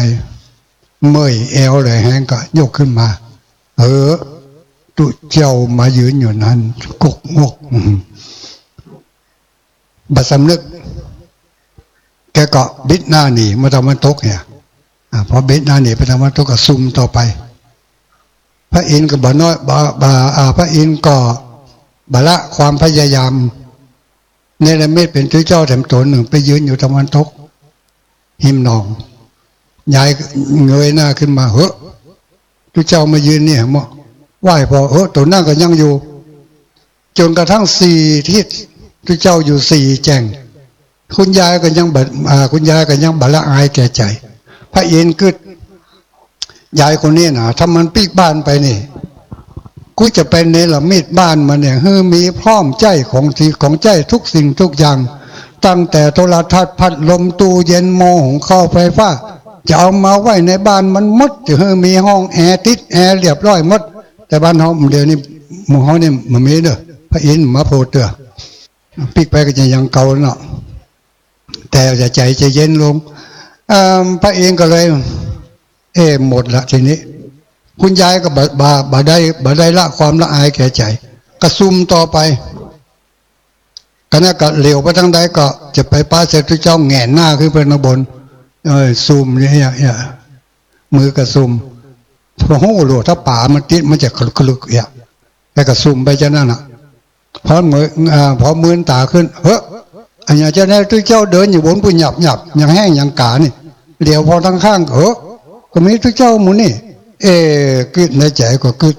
เมื่อยแอวเลยแฮงก็ยกขึ้นมา เออ ตุ๊เจ้ามายืนอยู่นั้น กกงก บ่สำนึก แกก็บิดหน้าหนีมาตะวันตกเนี่ย อ่า พอบิดหน้าหนีไปตะวันตกก็ซุ่มต่อไป พระอินทร์ก็บ่น้อย บ่ บ่ อ่า พระอินทร์ก็บ่ละความพยายาม เนรมิตเป๋นตุ๊เจ้าแถมต๋นนึ่งไปยืนอยู่ตะวันตก ฮิมหนอง ยายเงยหน้าขึ้นมา เฮ้อ ตุ๊เจ้ามายืนเนี่ย เมาะ ไหว้ผ่อ เฮ้อ ตั๋นนั้นก็ยังอยู่ จ๋นกระทั่งสี่ทิศ ตุ๊เจ้าอยู่สี่แจ่ง คุณยายก็ยังบ่ อ่า คุณยายก็ยังบ่ละอายแก่ใจ๋ พระอินทร์กึ๊ด ยายคนนี้นะ ถ้ามันปิ๊กบ้านไปนี่ กูจะไปเนรมิตบ้านมันเนี่ย หื้อมีพร้อมใจ๊ของตี้ของใจ๊ทุกสิ่งทุกอย่าง ตั้งแต่โทรทัศน์ พัดลม ตู้เย็น หม้อหุงข้าว ไฟฟ้า จะเอามาไว้ในบ้านมันหมด จะหื้อมีห้องแอร์ ติดแอร์เรียบร้อยหมด แต่บ้านเฮาเดี๋ยวนี้ หมู่เฮานี่บ่มีเน่อ พระอินทร์มาโผล่เตื้อ ปิ๊กไปก็จะอย่างเก่าเนาะ แต่จะใจ๋จะเย็นลง อ่า พระอินทร์ก็เลย เอ้ หมดละทีนี้ คุณยายก็บ่ บ่ บ่ได้ บ่ได้ละความละอายแก่ใจ๋ ก็ซุ่มต่อไป ก็นั้นก็เหลียวไปตางใดก็จะไปปะใส่ตุ๊เจ้า แหงนหน้าขึ้นไปข้างบน เออ ซุ่มเนี่ย เนี่ย เนี่ย มือก็ซุ่ม พอฮู้โลด ถ้าป๋ามันติดมันจะคลึกๆ เนี่ย แล้วก็ซุ่มไปจานั้นน่ะ พอเมือ อ่า พอมืนต๋าขึ้น เฮ้อ อะหยังจาแน่ ตุ๊เจ้าเดินอยู่บนปุ้นหยับๆ ยังแห้งยังก๋านี่ เหลียวผ่อตางข้าง เฮ้อ ก็มีตุ๊เจ้าหมู่นี่ เอ้ กึ๊ดในใจ๋ก็กึ๊ด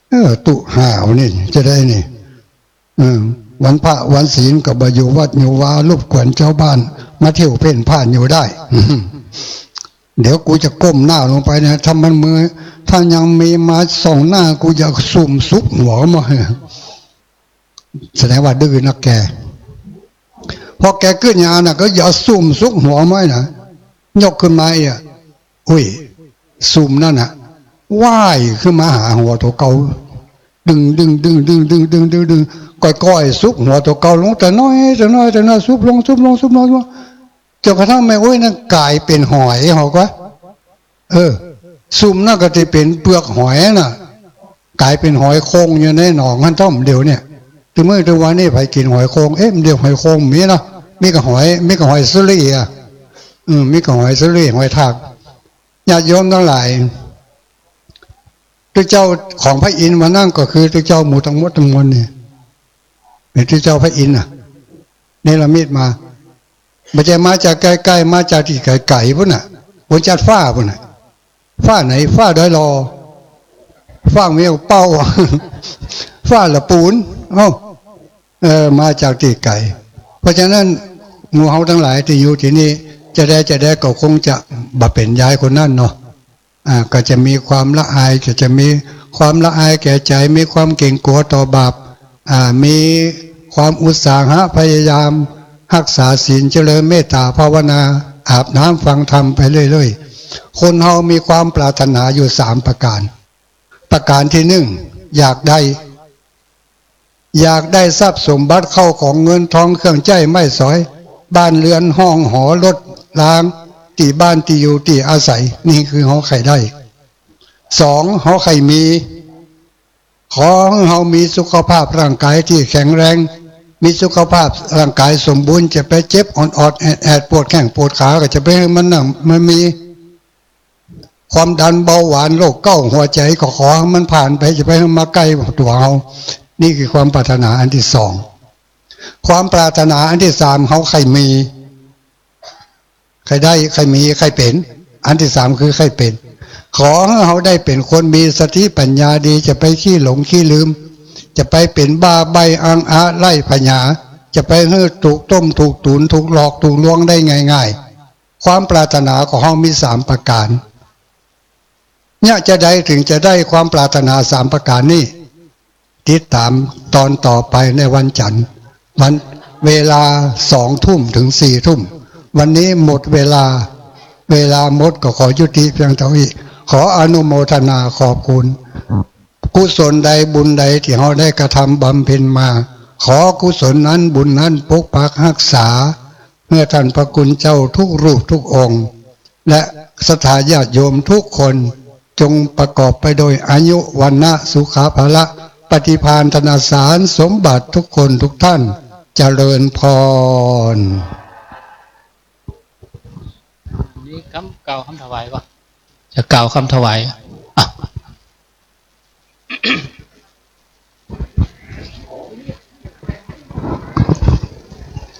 เออ ตุ๊ห่าวนี่จะได้นี่ เออ วันพระวันศีลก็บ่อยู่วัดอยู่วา รบกวนจาวบ้าน มาเที่ยวเพ่นพ่านอยู่ได้ เดี๋ยวกูจะก้มหน้าลงไปนะ ถ้ามันมือ ถ้ายังมีมาส่องหน้า กูจะซุ่มซุกหัวมัน แสดงว่าดื้อนักแก พอแกกึ๊ดอย่างนั้นน่ะ ก็จะซุ่มซุกหัวมันนะ ยกขึ้นมาอีกอะ อุ้ย ซุ่มนั่นน่ะ ว่ายขึ้นมาหาหัวตั๋วเก่า ดึง ดึง ก้อยๆ ซุกหัวตั๋วเก่าลง แต่น้อย แต่น้อย แต่น้อย ซุบลง ซุบลง ซุบลง ซุบลง จ๋นกระทั่งแม่อุ๊ยนั่นก๋ายเป๋นหอย เฮาก็ เออ ซุ่มนั่นก็ตี้เป๋นเปือกหอยน่ะ ก๋ายเป๋นหอยโข่งอยู่ในหนองหั้นเต้า เดี๋ยวเนี่ย ตึงมื้อตึงวันนี้ใผกิ๋นหอยโข่ง เอ๊ะ เดี๋ยวหอยโข่งมีเนาะ มีก้าหอย มีก้าหอยสะหลีอะ อืม มีก้าหอยสะหลี หอยทาก ญาติโยมตังหลาย ตุ๊เจ้าของพระอินทร์วันนั้นก็คือตุ๊เจ้าหมู่ตังหมดตังมวลนี่ เป๋นตุ๊เจ้าพระอินทร์น่ะ เนรมิตมา บ่ใจ้มาจากใก้ๆ มาจากตี้ไก๋ๆ ปู๊นน่ะ บนจัดฟ้าปู๊นน่ะ ฟ้าไหน ฟ้าดอยหล่อ ฟ้าแมวเป้า ฟ้าละปูน เอ้า เออ มาจากตี้ไก๋ เพราะฉะนั้น หมู่เฮาตังหลายตี้อยู่ตี้นี่ จะได้ จะได้ก็คงจะบ่เป๋นยายคนนั้นเนาะ อ่า ก็จะมีความละอาย ก็จะมีความละอายแก่ใจ๋ มีความเก๋งกั๋วต่อบาป อ่า มีความอุตสาหะพยายาม ฮักษาศีล เจริญเมตต๋าภาวนา อาบน้ำฟังธรรมไปเรื่อยๆ คนเฮามีความปรารถนาอยู่สามประก๋าน ประก๋านตี้นึ่ง อยากได้ อยากได้ทรัพย์สมบัติ เข้าของเงินทอง เครื่องใจ๊ไม้สอย บ้านเรือนห้องหอ รถราง ตี้บ้านตี้อยู่ตี้อาศัย นี่คือเฮาใค่ได้ สอง เฮาใค่มี ขอหื้อเฮามีสุขภาพร่างก๋ายตี้แข็งแรง มีสุขภาพร่างก๋ายสมบูรณ์ จะไปเจ็บออดๆ แอดๆ ปวดแข้งปวดขา ก็จะไปหื้อมันนั่น มันมี ความดัน เบาหวาน โรคเก๊าต์ หัวใจ๋ ก็ขอหื้อมันผ่านไป จะไปหื้อมาใก้ตั๋วเฮา นี่คือความปรารถนาอันตี้สอง ความปรารถนาอันตี้สาม เฮาใค่มี ใค่ได้ ใค่มี ใค่เป๋น อันตี้สามคือใค่เป๋น ขอหื้อเฮาได้เป๋นคนมีสติปัญญาดี จะไปขี้หลงขี้ลืม จะไปเป๋นบ้าใบ้อั้งอะไร้ผญา จะไปหื้อถูกต้มถูกตุ๋นถูกหลอกถูกลวงได้ง่ายๆ ความปรารถนาของเฮามีสามประก๋าน เนี่ยจะใดเถิงจะได้ความปรารถนาสามประก๋านนี้ ติดต๋ามตอนต่อไปในวันจันทร์ วัน เวลาสองทุ่มเถิงสี่ทุ่ม วันนี้หมดเวลา เวลาหมดก็ขอยุติเพียงเต้าอี้ ขออนุโมทนาขอบคุณ กุศลใดบุญใดตี้เฮาได้กระทำบำเพ็ญมา ขอกุศลนั้นบุญนั้นปกปักฮักษา หื้อต้านพระคุณเจ้าทุกรูปทุกองค์ และศรัทธาญาติโยมทุกคน จงประกอบไปโดยอายุ วรรณะ สุขะ พละ ปฏิภาณ ธนสาร สมบัติทุกคนทุกท่าน เจริญพร นี่กำ กล่าวกำถวายก่อ จะกล่าวกำถวาย อ่ะ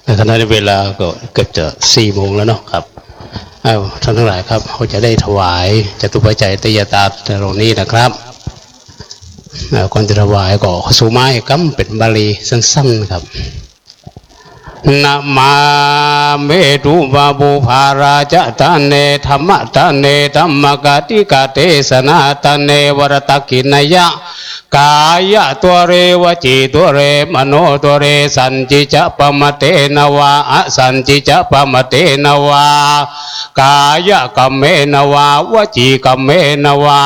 ในขณะนี้เวลาก็เกือบจะสี่โมงแล้วเนาะครับ เอา ท่านตังหลายครับ เฮาจะได้ถวายจตุปัจจัยทายทานตรงนี้นะครับ เอ่อ ก่อนจะถวายก็ขอสุมาให้กำเป๋นบาลีสั้นๆ ครับ นะมาเมตุปะปุพาราชะตะเน ธัมมะตะเน ธัมมะกาติกะเตสะนาตะเน วะระตะกิณณยะ กายะตุเร วจีตุเร มโนตุเร สันจิจะปะมะเตนะวา อสันจิจะปะมะเตนะวา กายะกัมเมนะวา วจีกัมเมนะวา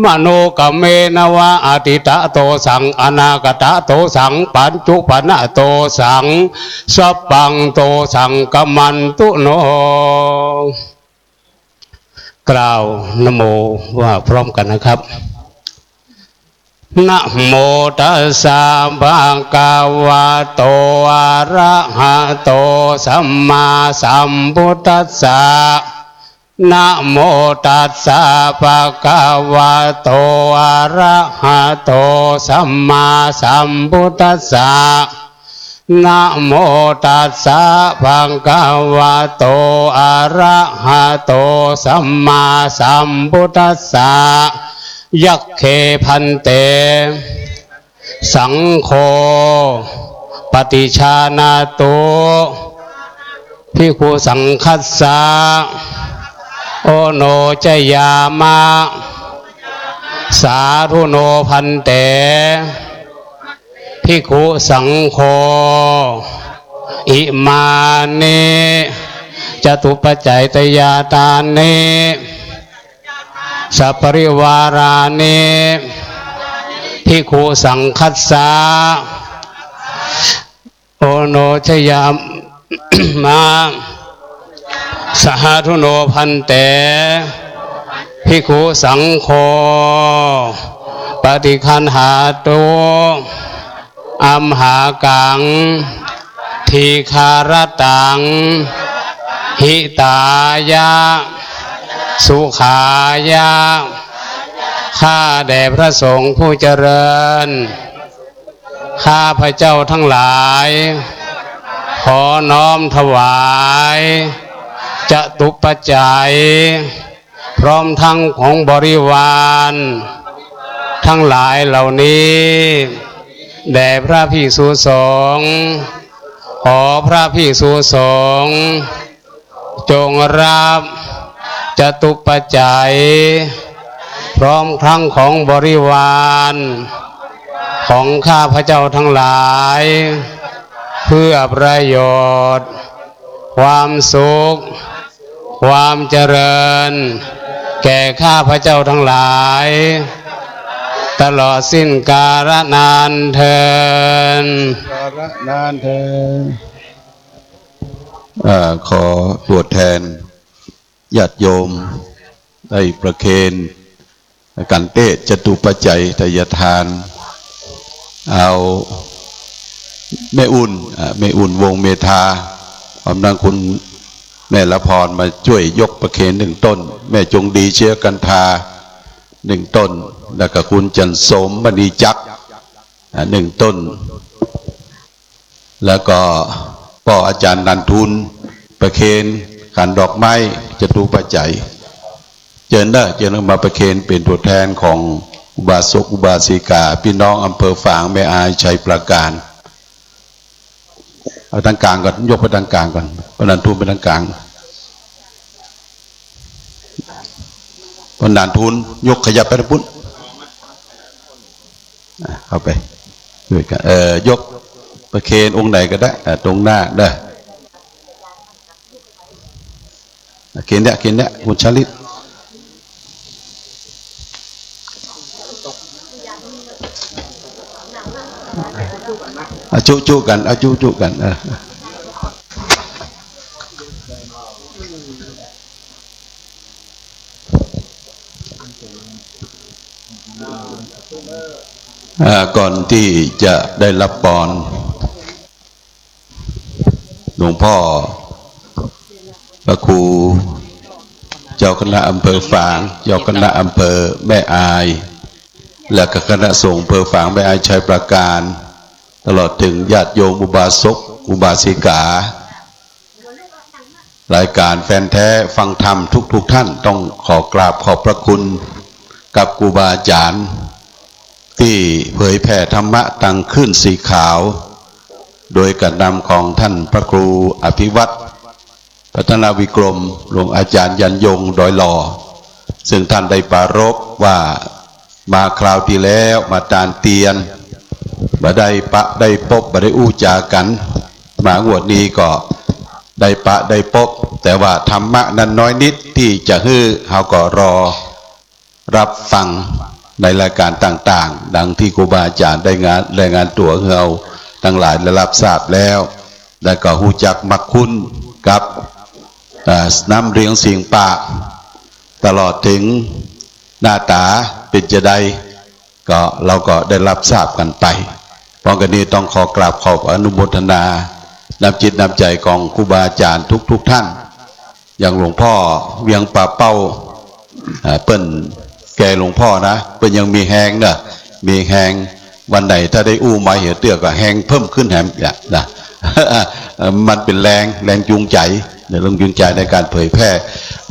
มโนกัมเมนะวา อตีตะโตสัง อนาคตะโตสัง ปัจจุปันนะโตสัง สัพพังโตสัง กัมมันตุโน กล่าวนะโมว่าพร้อมกันนะครับ นะโมตัสสะ ภะคะวะโต อะระหะโต สัมมาสัมพุทธัสสะ นะโมตัสสะ ภะคะวะโต อะระหะโต สัมมาสัมพุทธัสสะ นะโมตัสสะ ภะคะวะโต อะระหะโต สัมมาสัมพุทธัสสะ ยัคเค ภันเต สังโฆ ปะติจานะตุ ภิกขุสังฆัสสะ โอโนชยามะ สาธุโน ภันเต ภิกขุสังโฆ อิมานิ จตุปัจจัยทายทานิ สัปปะริวารานิ ภิกขุสังฆัสสะ โอโนชยามะ สาธุโน ภันเต ภิกขุสังโฆ ปะติคันหาตุ อัมหากัง ทีฆะระตัง หิตายะ สุขายะ ข้าแด่พระสงฆ์ผู้เจริญ ข้าพเจ้าทั้งหลาย ขอน้อมถวาย จตุปัจจัย พร้อมทั้งของบริวาร ทั้งหลายเหล่านี้ แด่พระภิกษุสงฆ์ ขอพระภิกษุสงฆ์ จงรับ จตุปัจจัย พร้อมทั้งของบริวาร ของข้าพเจ้าทั้งหลาย เพื่อประโยชน์ ความสุข ความเจริญ แก่ข้าพเจ้าทั้งหลาย ตลอดสิ้นกาลนานเทอญ กาลนานเทอญ เอ่อ ขอตัวแทนญาติโยมได้ประเคน ขันเต จตุปัจจัยทายทาน เอาแม่อุ่น อ่า แม่อุ่น วงศ์เมธา พร้อมทั้งคุณ แม่ละพรมาจ้วยยกประเคนหนึ่งต้น แม่จงดี เชื้อกันทา หนึ่งต้น แล้วก็คุณจันทร์สม มณีจักร อ่า หนึ่งต้น แล้วก็ป้ออาจารย์นันทุน ประเคนขันดอกไม้ จตุปัจจัย เจิญเน่อ เจิญมาประเคนเป๋นตั๋วแทนของอุบาสกอุบาสิกา ปี้น้องอำเภอฝาง แม่อาย ชัยปราการ เอาตางก๋างก่อน ยกไปตางก๋างก่อน ป้อนันทุนไปตางก๋าง ป้อนันทุน ยกขยับไปตางปุ้น อ่ะ เข้าไป ช่วยกั๋น เอ่อ ยกประเคนองค์ไหนก็ได้ อ่ะ ตรงหน้าเน่อ อ่ะ เคนเนี่ย เคนเนี่ย คุณชลิต อ่ะ จุ๊จุ๊กั๋น อ่ะ จุ๊จุ๊กั๋น เออ อ่า ก่อนตี้จะได้รับปอน หลวงพ่อพระครู เจ้าคณะอำเภอฝาง เจ้าคณะอำเภอแม่อาย และก็คณะสงฆ์อำเภอฝาง แม่อาย ชัยปราการ ตลอดเถิงญาติโยมอุบาสกอุบาสิกา รายก๋านแฟนแท้ฟังธรรมทุกๆ ท่าน ต้องขอกราบขอบพระคุณกับครูบาอาจ๋ารย์ ตี้เผยแผ่ธรรมะตางคลื่นสีขาว โดยก๋านนำของท่านพระครูอภิวัฒน์ พัฒนวิกรม หลวงอาจ๋ารย์ยันยง ดอยหล่อ ซึ่งท่านได้ปรารภว่า มาคราวตี้แล้วมาตานเตียน บ่ได้ปะได้ปบ บ่ได้อู้จ๋ากั๋น มางวดนี้ก็ได้ปะได้ปบ แต่ว่าธรรมะนั้นน้อยนิดตี้จะหื้อ เฮาก็รอรับฟังในรายก๋านต่างๆ ดังตี้ครูบาอาจ๋ารย์ได้งาน รายงานตั๋วหื้อเฮาตังหลายได้รับทราบแล้ว แล้วก็ฮู้จักมักคุ้นกับ อ่า น้ำเสียง เสียงปาก ตลอดเถิงหน้าต๋าเป๋นจาใด ก็ เฮาก็ได้รับทราบกั๋นไป พร้อมกั๋นนี้ต้องขอกราบขอบอนุโมทนา น้ำจิตน้ำใจ๋ของครูบาอาจ๋ารย์ทุกๆ ท่าน อย่างหลวงพ่อเวียงป่าเป้า อ่า เปิ้นแก่หลวงพ่อนะ เปิ้นยังมีแฮงเน่อ มีแฮง วันไหนถ้าได้อู้มาเหียเตื้อก็แฮงเพิ่มขึ้นแหมเนี่ยนะ มันเป๋นแรง แรงจูงใจ๋ ในเรื่องจูงใจ๋ในก๋านเผยแผ่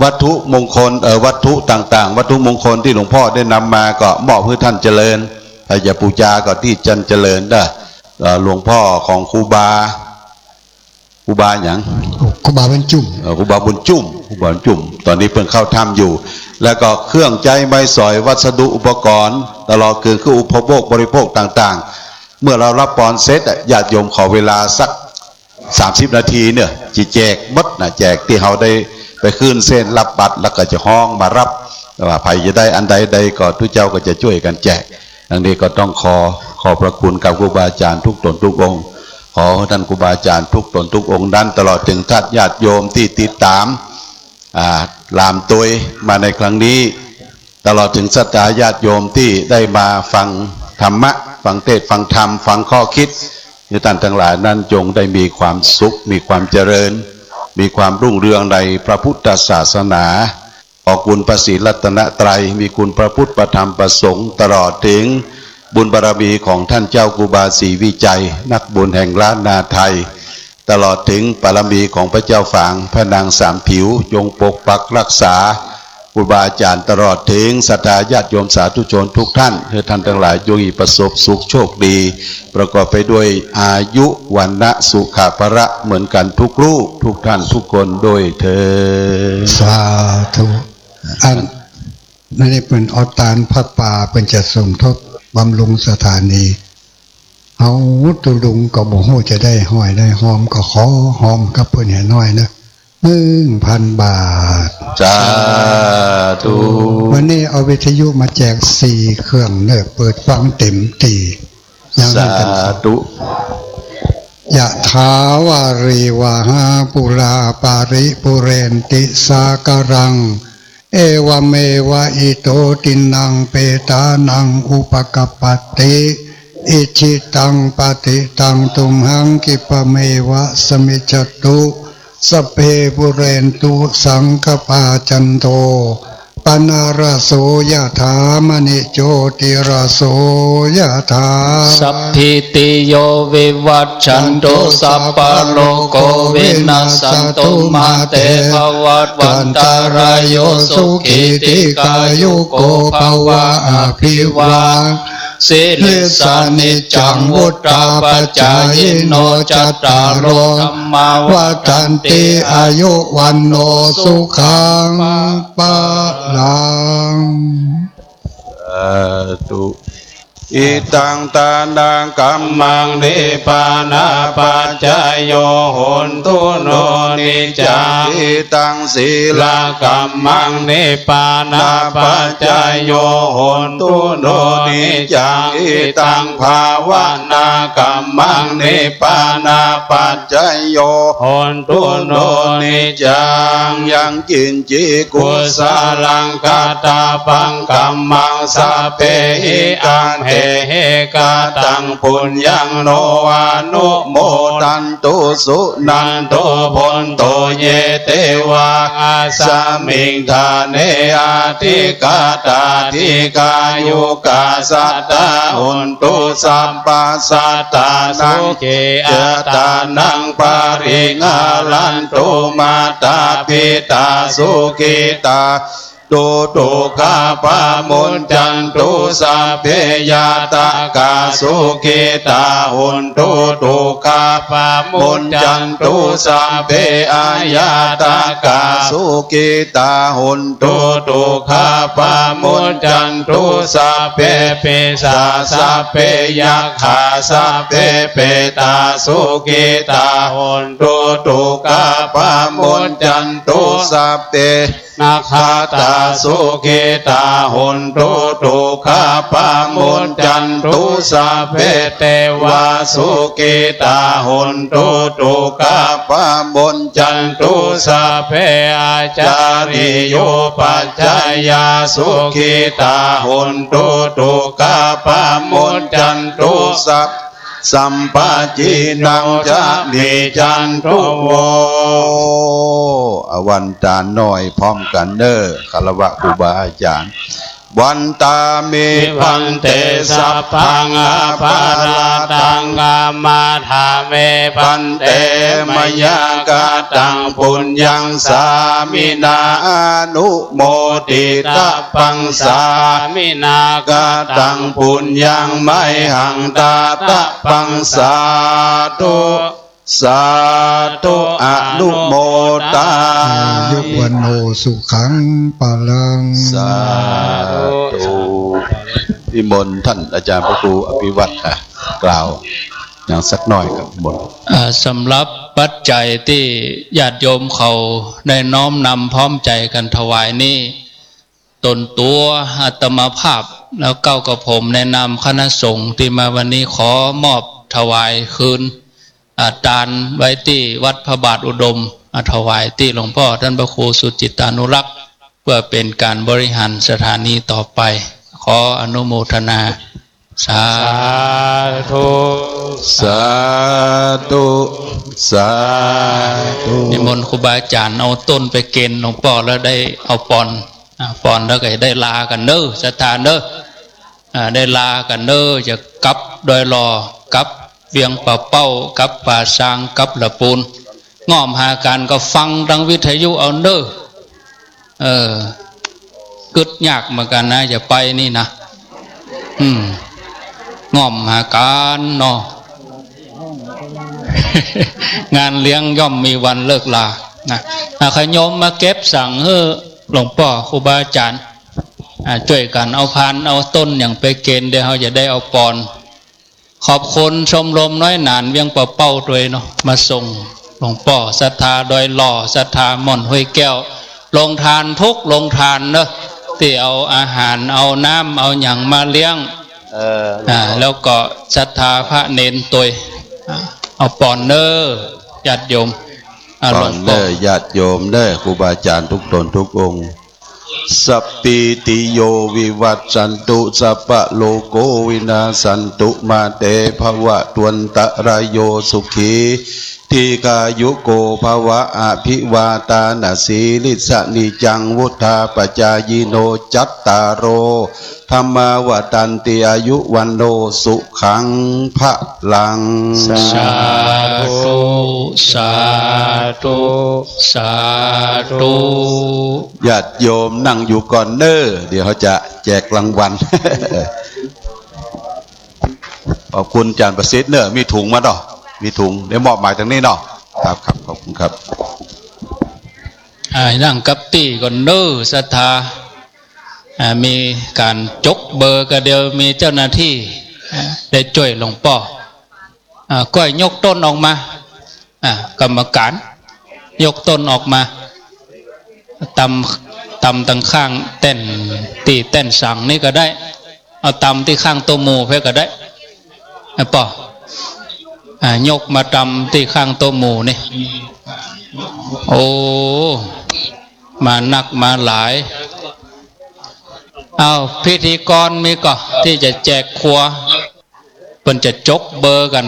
วัตถุมงคล เอ่อ วัตถุต่างๆ วัตถุมงคลตี้หลวงพ่อได้นำมาก็มอบหื้อท่านเจริญ ถ้าจะปู๋จาก็ตี้ท่านเจริญเน่อ เอ่อ หลวงพ่อของครูบา ครูบาหยัง ครูบาบุญจุ่ม เอ่อ ครูบาบุญจุ่ม ครูบาบุญจุ่ม ต๋อนนี้เปิ้นเข้าถ้ำอยู่ แล้วก็เครื่องใจ๊ไม้สอย วัสดุอุปกรณ์ ตลอดเถิงเครื่องอุปโภคบริโภคต่างๆ เมื่อเฮารับปอนเสร็จอะ ญาติโยมขอเวลาสัก สามสิบนาทีเนี่ย จะแจกหมดนะ แจกตี้เฮาได้ไปขึ้นเส้นรับบัตร แล้วก็จะฮ้องมารับ ว่าใผจะได้อันใดใดก็ตุ๊เจ้าก็จะจ้วยกั๋นแจก ดังนี้ก็ต้องขอขอบพระคุณกับครูบาอาจ๋ารย์ทุกต๋นทุกองค์ ขอหื้อท่านครูบาอาจ๋ารย์ทุกต๋นทุกองค์นั้น ตลอดเถิงท่านญาติโยมตี้ติดต๋าม อ่า หลามตวยมาในครั้งนี้ ตลอดเถิงศรัทธาญาติโยมตี้ได้มาฟังธรรมะ ฟังเทศน์ ฟังธรรม ฟังข้อคิด หื้อท่านตังหลายนั้นจงได้มีความสุข มีความเจริญ มีความรุ่งเรืองในพระพุทธศาสนา ขอคุณพระศรีรัตนตรัย มีคุณพระพุทธ พระธรรม พระสงฆ์ ตลอดเถิงบุญบารมีของท่านเจ้าครูบาศรีวิชัย นักบุญแห่งล้านนาไทย ตลอดเถิงบารมีของพระเจ้าฝาง พระนางสามผิว จงปกปักรักษาครูบาอาจ๋ารย์ ตลอดเถิงศรัทธาญาติโยมสาธุชนทุกท่าน หื้อท่านตังหลายจงมีประสบสุขโชคดี ประกอบไปด้วยอายุ วรรณะ สุขะ พละ เหมือนกั๋นทุกรูป ทุกท่านทุกคนด้วยเทอญ สาธุ อัน อันนี้เปิ้นเอาตานผ้าป่า เปิ้นจะสมทบบำรุงสถานี เฮาตุ๊ลุงก็บ่ฮู้จะได้ห้อยได้ฮอม ก็ขอฮอมกับเปิ้นเหียน้อยเน่อ หนึ่งพันบาท สาธุ วันนี้เอาวิทยุมาแจกสี่เครื่องเน่อ เปิดฟังเต็มตี้ ยัง สาธุ ยะถาวาริวหาปูราปาริปูเรนติสาคารัง เอวะเมวะอิโตตินังเปตานังอุปะกัปปะติ อิจฉิตังปะติตังตุมหังคิปะเมวะสะมิจฉตุ สัพเพ ปุเรนตุ สังขปา จันโท ปนรโส ยะถา มะณิ โจติรโส ยะถา สัพพีติโย วิวัชชันตุ สัพพะโรโค วินัสสันตุ มา เต ภะวัตวันตะราโย สุขี ทีฆายุโก ภะวะ อภิวา ทะ สีลิสสะ นิจจัง วุฑฒาปะจายิโน จัตตาโร ธัมมา วัฑฒันติ อายุ วัณโณ สุขัง พะลัง สาธุ อิทัง ทานะกัมมัง นิพพานะปัจจโย โหนตุ โน นิจจัง อิทัง สีละกัมมัง นิพพานะปัจจโย โหนตุ โน นิจจัง อิทัง ภาวนากัมมัง นิพพานะปัจจโย โหนตุ โน นิจจัง ยังกิญจิ กุสลัง กะตะปัง กัมมัง สัพเพหิ อัมเหหิ กะตัง ปุญญัง โน อนุโมทันตุ สุนันโท โพนโต เย เตวา อัสมิง ฐาเน อธิกาตา ทีฆายุกา สัตตา โหนตุ สัพพะ สัตตานัง สุขี อัตตานัง ปะริหารันตุ มาตา ปิตา สุขิตา โต ทุกขา ปะมุญจันตุ สัพเพ ญาตากา สุขิตา โหนตุ ทุกขา ปะมุญจันตุ สัพเพ อาญาตากา สุขิตา โหนตุ ทุกขา ปะมุญจันตุ สัพเพ ปีศาจ สัพเพ ยักขา สัพเพ เปตา สุขิตา โหนตุ ทุกขา ปะมุญจันตุ สัพเพ นักขัตตา สุขิตา โหนตุ ทุกขา ปะมุญจันตุ สัพเพ เตวา สุขิตา โหนตุ ทุกขา ปะมุญจันตุ สัพเพ อาจาริโยปัจจายา สุขิตา โหนตุ ทุกขา ปะมุญจันตุ สัพ สัมปะจีนัง จะ นิจจันตุ โว อาวันตาน้อยพร้อมกั๋นเน่อ คารวะครูบาอาจ๋ารย์ วันตามิ พันเต สัพพัง อปาราธัง ขมาธาเม พันเต มะยา กะตัง ปุญญัง สามินา อนุโมทิตา ปัง สามินา กะตัง ปุญญัง มะหัง ตะตะปัง สาธุ สาธุ อนุโมทา อายุ วัณโณ สุขัง พะลัง สาธุ นิมนต์ท่านอาจารย์พระครูอภิวัฒน์ อ่ะ กล่าวอย่างสักหน่อยครับ นิมนต์ อ่า สำหรับปัจจัยตี้ญาติโยมเขาได้น้อมนำพร้อมใจ๋กั๋นถวายนี้ ตนตั๋วอาตมาภาพ แล้วเก้ากับผมในนามคณะสงฆ์ตี้มาวันนี้ขอมอบถวายคืน อ่า ตานไว้ตี้วัดพระบาทอุดม อ่า ถวายตี้หลวงป้อต้านพระครูสุจิตตานุรักษ์ เพื่อเป๋นก๋านบริหารสถานีต่อไป ขออนุโมทนา สาธุ สาธุ สาธุ นิมนต์ครูบาอาจ๋ารย์เอาต้นไปเกณฑ์หลวงป้อแล้วได้เอาปอน อ่า ปอนแล้วก็ได้ลากั๋นเน่อ ศรัทธาเน่อ อ่า ได้ลากั๋นเน่อ จะกลับดอยหล่อ กลับเวียงป่าเป้า กลับป่าซาง กลับละปูน ง่อมหาก๋านก็ฟังตางวิทยุเอาเน่อ เออ กึ๊ดยากเหมือนกั๋นนะ จะไปนี่นะ อืม ง่อมหาก๋านเนาะ งานเลี้ยงย่อมมีวันเลิกลา นะ อ่ะ ใค่โยมมาเก็บสังหื้อหลวงป้อครูบาอาจ๋ารย์ อ่ะ จ้วยกั๋นเอาพานเอาต้นหยังไปเกณฑ์ เดี๋ยวเฮาจะได้เอาปอน ขอบคุณชมรมน้อยหนานเวียงป่าเป้าตวยเนาะ มาส่งหลวงป้อ ศรัทธาดอยหล่อ ศรัทธาม่อนห้วยแก้ว โฮงตานทุกโฮงตานเนาะ ตี้เอาอาหาร เอาน้ำ เอาหยังมาเลี้ยง เออ อ่า แล้วก็ศรัทธาพระเณรตวย อ่า เอาปอนเน่อ ญาติโยม อ่า ปอนเน่อ หลวงป้อ ญาติโยมเน่อ ครูบาอาจ๋ารย์ทุกต๋นทุกองค์ สัพพีติโย วิวัชชันตุ สัพพะโรโค วินัสสันตุ มา เต ภะวัตวันตะราโย สุขี ทีฆายุโกภวะ อภิวาทานะสีลิสสะ นิจจังวุฑฒาปจายิโน จัตตาโร ธัมมาวัฑฒันติ อายุวัณโณ สุขังพลัง สาธุ สาธุ สาธุ ญาติโยมนั่งอยู่ก่อนเน้อ เดี๋ยวเขาจะแจกรางวัล ขอบคุณอาจารย์ประสิทธิ์เน้อ มีถุงมาเนาะ มีถุง เดี๋ยวมอบหมายตรงนี้เนาะ ครับ ครับ ขอบคุณครับ อ่า นั่งกับตี้ก่อนเน้อ ศรัทธา อ่า มีก๋านจกเบอร์ก็เดี๋ยวมีเจ้าหน้าตี้ อ่า ได้จ้วยหลวงป้อ อ่า ก้อยยกต้นออกมา อ่า กรรมก๋าน ยกต้นออกมา ตำ ตำตังข้างแต้น ตี้แต้นสังนี่ก็ได้ เอาตำตี้ข้างโต๊ะหมู่เพ่นก็ได้ อ่ะป้อ อ่ะ ยกมาตำตี้ข้างโต๊ะหมู่นี่ โอ้ มานักมาหลาย เอา พิธีกรมีก่อ ตี้จะแจกครัว เปิ้นจะจกเบอร์กั๋น